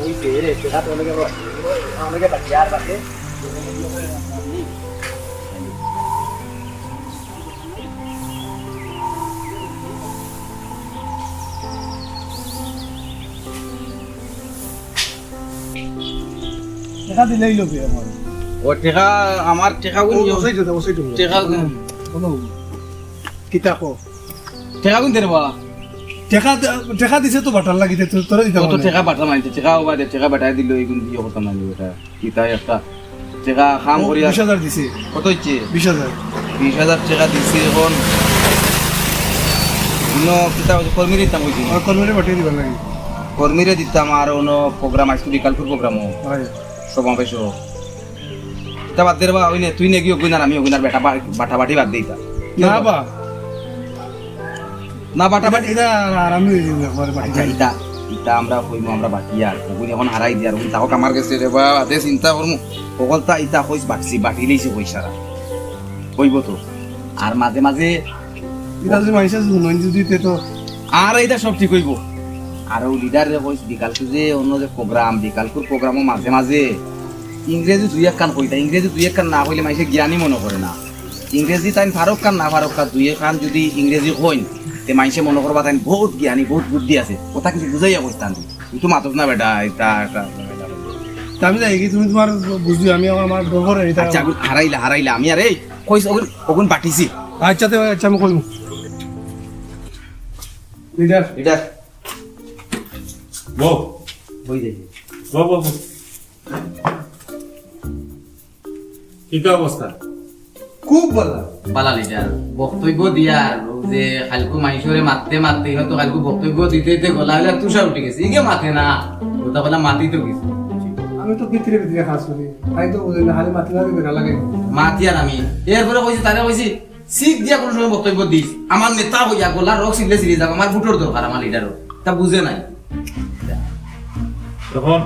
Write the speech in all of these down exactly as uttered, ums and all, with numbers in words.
ওই যে রে, টেকা তো অনেকে বাকি, অনেকে বাকি, আর বাকি। টেকা দিলেই লোকে আমার। ও টেকা, আমার টেকা ওই ও, নিয়ে ওসাই তো, ওসাই তো। টেকা কোনো কিতা কো? টেকা কোন দের বা? টেকা দে-, টেকা দিছে তো বাটার লাগি, তে তো-, তোরা দিতাম কত না। টেকা বাটা মানছে, টেকা ও বাদে টেকা বাটায় দিল, এইগুন দিয়ে করতাম না বেটা। কিতা একটা টেকা কাম ও, করিয়া বিশ হাজার দিছে। কত হইছে? বিশ হাজার। বিশ হাজার টেকা দিছে এখন। ইনো কিতা হইছে? কর্মীরে দিতাম কইছি। আর কর্মীরে পাঠিয়ে দিবার লাগি। কর্মীরে দিতাম আর অন্য প্রোগ্রাম আইছে, বিকালপুর প্রোগ্রামও। হয়। সমাবেশও। তা বাদ দে রে বা, ওই নে, তুই নেগি ওগুন আর আমি ওগুন আর বেটা বা-, বাটাবাটি বাদ দে ইতা। না বা। না বাটাবাটি। এটা আর আমি ওই যে একবারে বাটি আচ্ছা, খাই। ইতা, ইতা আমরা কইমু আমরা বাকি আর। ওগুন এখন হারাই দি আর ওগুন তাহক আমার গেছে রে বা, দে চিন্তা করমু। ওগুন তা ইতা কইস বাকসি, বাটি লইছে কইস সারা। কইব তো। আর মাঝে মাঝে এটা যদি মানুষের যদি নয় যদি তে তো আর এটা সব ঠিক হইব। আর ও লিডার রে কইস বিকালকে যে অন্য যে প্রোগ্রাম, বিকালকুর প্রোগ্রামও মাঝে মাঝে ইংরেজি দুই একখান কইতা, ইংরেজি দুই একখান না কইলে মানুষে জ্ঞানী মনে করে না। ইংরেজি তাইন ফারুক খান না ফারুক খান দুই একখান যদি ইংরেজি কইন, তে মানুষে মনে করবা তাইন বহুত জ্ঞানী, বহুত বুদ্ধি আছে। কথা কিছু বুঝাইয়া কইতাম তুই। তুই তো মাতস না বেটা, এটা, এটা, এটা। তা আমি যাই কি, তুমি তোমার বুঝিও, আমি আমার ডর করে এটা। আচ্ছা, আগুন হারাইলা, হারাইলা। আমি আর এই কইস ওগুন, ওগুন বাটিছি। আচ্ছা, তো আচ্ছা, আমি কইমু। লিডার। লিডার। বউ। বই দেখি। বউ, বউ, বউ। কিতা অবস্থা? খুব ভালা। ভালা লিডার। বক্তব্য দিয়ার, ও যে কালকু মাইনষরে মাততে মাততে, ইনো তো কালকু বক্তব্য দিতে দিতে গলা হইলা তুষার উঠি গেছে। ইগে মাতে না। ওটা বলে মাতি তো গেছে। আমি তো ভিতরে ভিতরে কাজ করি। তাই তো বুঝি না, খালি মাতি মাতি বেড়া লাগে। মাতিয়ার আমি। এরপরে কইছি, তারে কইছি, শিখ দিয়া কোনো সময় বক্তব্য দিস। আমার নেতা হইয়া গলা রক সিলে সিলে যাবে, আমার ভোটর দরকার, আমার লিডারও। তা বুঝে নাই। এখন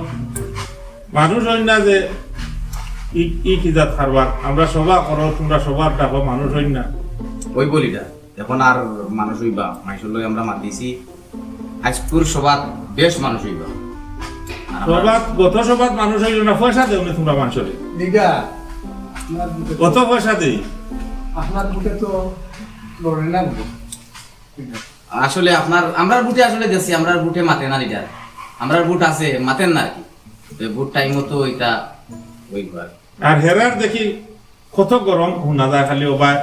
মানুষ হইন না যে ই, ই কি জাত কারবার? আমরা সভা করো, তোমরা সভার ডাকো, মানুষ হইন না। ওই বলি না, এখন আর মানুষ হইবা, মাইনষর লগে আমরা মাতিছি, আইজকুর সভাত বেশ মানুষ হইবা। আর আমরা সভাত, গত সভাত মানুষ হইল না, পয়সা দেও না তোমরা মানুষরে। লিডার, আপনার ভোটে তো গত পয়সা দেই। আপনার ভোটে তো লড়ে না ভোট। আসলে আপনার, আমরার ভোটে আসলে গেছি, আমরার ভোটে মাতে না লিডার। আমরার ভোট আছে, মাতেন না আর কি। তো ভোট টাইমও তো এটা ওই আর। আর হেরার দেখি কত গরম হুনা যায় খালি, ও ভাই,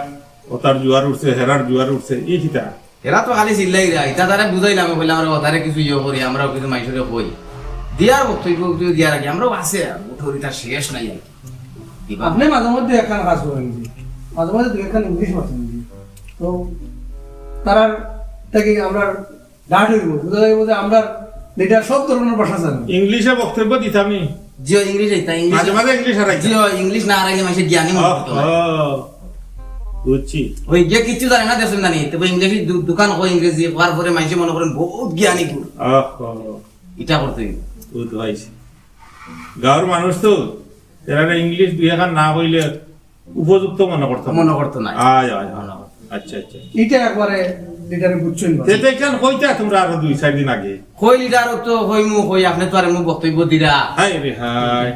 ও তার জুয়ার উঠছে, হেরার জুয়ার উঠছে, ই কিতা? এরা তো খালি চিল্লাই যায়, ইটা তারে বুঝাইলাম, কইলাম, আমরা তারে কিছু ইয়ে করি, আমরাও কিছু মাইনষরে কই। দিয়ার বক্তব্য উত্তর দিয়া রাখি, আমরাও আছে, ভোটর ইটা শেষ নাই আর কি। আপনি মাঝে মধ্যে একখান কাজ করেন জি, মাঝে মধ্যে দুই একখান ইংলিশ মাতেন জি, তো তারার থেকে আমরা ডাট হইব, বুঝা যাইব যে আমরা লিডার সব ধরনের ভাষা জানি। ইংলিশে বক্তব্য দিতামই। জি, ইংলিশ এটা, ইংলিশ। মাঝে মাঝে ইংলিশ হারাই। জি, ইংলিশ না হারাইলে মানুষের জ্ঞানী মনে হতো না। ওহ, বুঝছি। ওই যে কিচ্ছু জানে না, দেশের জানি, তবে ইংলিশ দু-, দোকান হয় ইংরেজি, হওয়ার পরে মানুষে মনে করেন বহুত জ্ঞানী গুণ। ওহ, এটা করতে হইব। বুঝতে পারছি। গাঁওর মানুষ তো, এরা ইংলিশ দুই এখান না হইলে উপযুক্ত মনে করতো না। মনে করতো না। আয়, আয়, আয়। মনে করতো না। আচ্ছা, আচ্ছা। এটা একবারে লিডারে বুঝছেন না। তে তো এখান কইতা তোমরা আরো দুই চার দিন আগে। কই লিডার তো কইমু, কই আপনি তো আর এমন বক্তব্য দিরা। হায় রে হায়।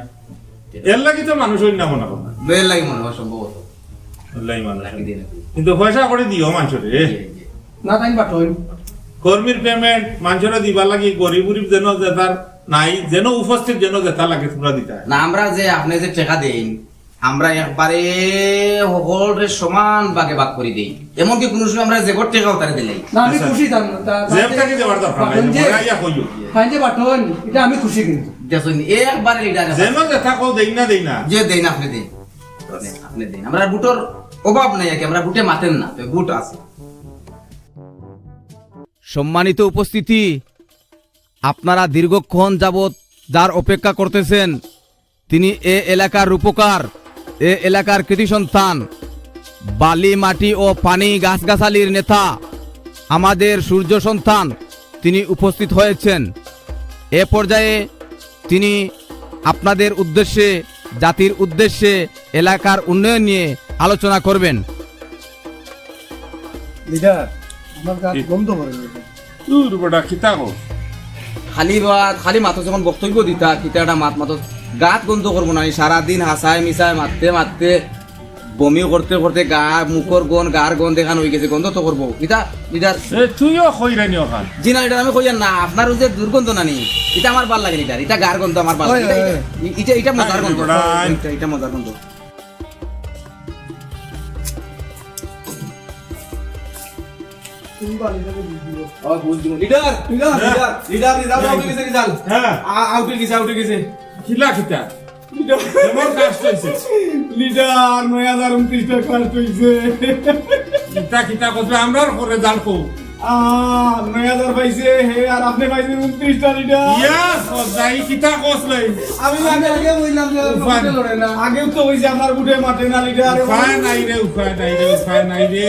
এর লাগি তো মানুষ হইন না মনে করো। এর লাগি মনে হয় সম্ভবত। এর লাগি মানুষ। লাগি দিয়ে নাকি। কিন্তু পয়সা করে দিও মানুষরে। জি, জি। না তাই বাটইন। কর্মীর পেমেন্ট মানুষরে দিবার লাগি গরিব গরিব যেন যে তার নাই, যেন উপস্থিত যেন যেটা লাগে তোমরা দিতা। না, আমরা যে আপনি যে টাকা দেইন, আমরা একবারে সকলরে সমান ভাগে ভাগ করি দেই। এমনকি কোনো সময় আমরা যে বড় টাকাও তারে দিলাই। না, আমি আচ্ছা। খুশি জান, তা-, জেব তাতে থাকি দেওয়ার দরকার নাই, বাটন যে, মনে আইয়া কইও। তাই যে বাটন, এটা আমি খুশি কিন্তু। দেখুন, একবারে লিডার আছে। যেন যে থাকো, দেই না, দেই না। যে দেই না, আপনি দেন। আপনি দেন। আমরা ভোটর অভাব নাই আর কি, আমরা ভোটে মাতেন না, তো ভোট আছে। সম্মানিত উপস্থিতি, আপনারা দীর্ঘক্ষণ যাবৎ যার অপেক্ষা করতেছেন, তিনি এ এলাকার রূপকার, এ এলাকার কৃতি সন্তান, বালি, মাটি ও পানি, গাছগাছালির নেতা, আমাদের সূর্য সন্তান, তিনি উপস্থিত হয়েছেন। এ পর্যায়ে তিনি আপনাদের উদ্দেশ্যে, জাতির উদ্দেশ্যে, এলাকার উন্নয়ন নিয়ে আলোচনা করবেন। লিডার, আমার গাছ কি? বন্ধ করে দিয়েছে। দূর বেটা, কিতা কও? খালি বাত, খালি মাতো যখন বক্তব্য দিতা, কিতা একটা মাত মাতো, গাত গন্ধ করবো না নি? সারাদিন হাছায় মিছায় মাততে মাততে বমি করতে করতে গা, মুখর গন্ধ, গার গন্ধ দেখান অই গেছে, গন্ধ তো করবো। ইটা লিডার এ, তুইও কইরানি ওখান। জি না, ইটা আমি কইয়ার না, আপনার অউ যে দুর্গন্ধ না নি, ইটা আমার ভালা লাগে না, ইটা, ইটা গার গন্ধ আমার ভালা লাগে। ইটা, ইটা, ইটা, ইটা মজার গন্ধ। ইটা, ইটা মজার গন্ধ। Leader, leader, leader, leader, leader, out অই গেছে, লিডার। হ্যাঁ। আ-, আউট অই গেছে, আউট অই গেছে। কিলা কিতা? লিডার। এমন কাজ অইছে। লিডার, নয় হাজার ঊনত্রিশটা কাজ অইছে। কিতা কিতা করবে, আমরার করে জাল কো। আ, নয় হাজার পাইছে, হে, আর আপনে পাইছেন ঊনত্রিশটা লিডার। ইয়া, সদাই কিতা কস নাই। আমি আগে, আগে বললাম যে উপায় লড়ে না। আগেও তো অইছে, আমার বুটে মাঠে না লিডার। উপায় নাই রে, উপায় নাই রে, উপায় নাই রে।